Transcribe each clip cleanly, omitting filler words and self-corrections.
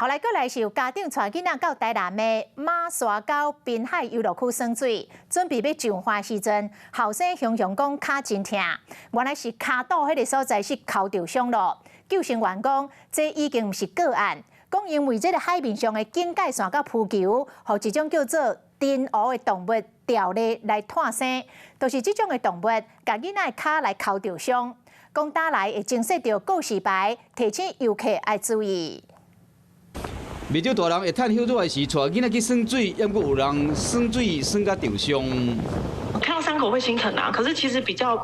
後來閣來是有家長帶囡仔到台南的馬沙溝濱海遊樂區耍水，準備欲上岸時陣，後生雄雄講跤真疼，原來是跤肚彼個所在是剾著傷咯。救生員講，這已經毋是個案，講因為這個海面上的警戒線佮浮球，予一種叫做珍鱷的動物釣咧來湠生，就是這種的動物，共囡仔的跤來剾著傷。講打來會增設著告示牌，提醒遊客愛注意。袂少大人會趁歇熱的時，帶囡仔去耍水，猶閣有人耍水耍甲著傷。看到傷口會心疼啊，可是其實比較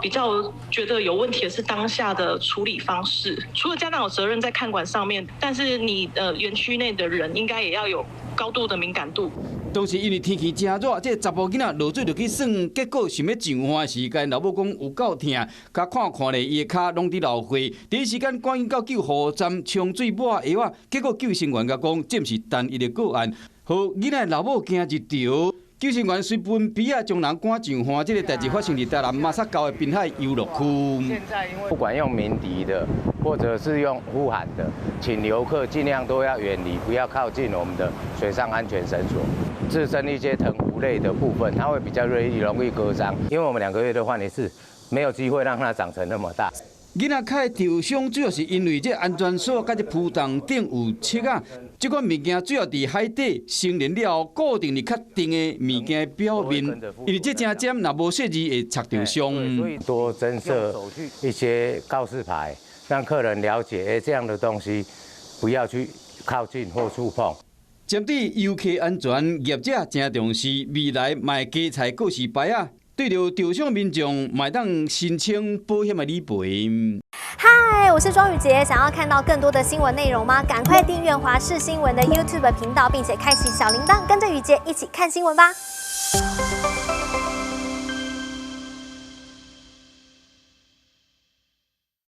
覺得有問題的是當下的處理方式。除了家長有責任在看管上面，但是你園區內的人應該也要有高度的敏感度。當時因為天氣真熱，這個查埔囡仔落水就去耍，結果想欲上岸時，𪜶老母講有夠疼，共看看咧，伊的跤攏佇流血。第一時間趕緊到救護站沖水抹藥仔，結果救生員共講，這毋是單一的個案，予囡仔老母驚一趒。救生員隨奔埤仔將人趕上岸，這個代誌發生佇台南馬沙溝的濱海遊樂區。不管用鳴笛的，或者是用呼喊的，請遊客盡量都要遠離，不要靠近我們的水上安全繩索。自身一些藤壺類的部分，它會比較銳利，容易割傷。因為我們2個月都換一次，沒有機會讓它長成那麼大。囡仔跤著傷主要是因為這安全索佮這浮筒頂有刺仔，這款物件主要佇海底成年了後固定佇較硬的物件表面，因為這誠尖，若無細膩會插著傷。多增設一些告示牌，讓客人了解，這樣的東西不要去靠近或觸碰。針對遊客安全，業者誠重視，未來嘛會加設告示牌仔。對著著傷民眾，嘛會當申請保險的理賠。嗨，我是莊宇傑，想要看到更多的新聞內容嗎？趕快訂閱華視新聞的 YouTube 頻道，並且開啟小鈴鐺，跟着宇傑一起看新聞吧。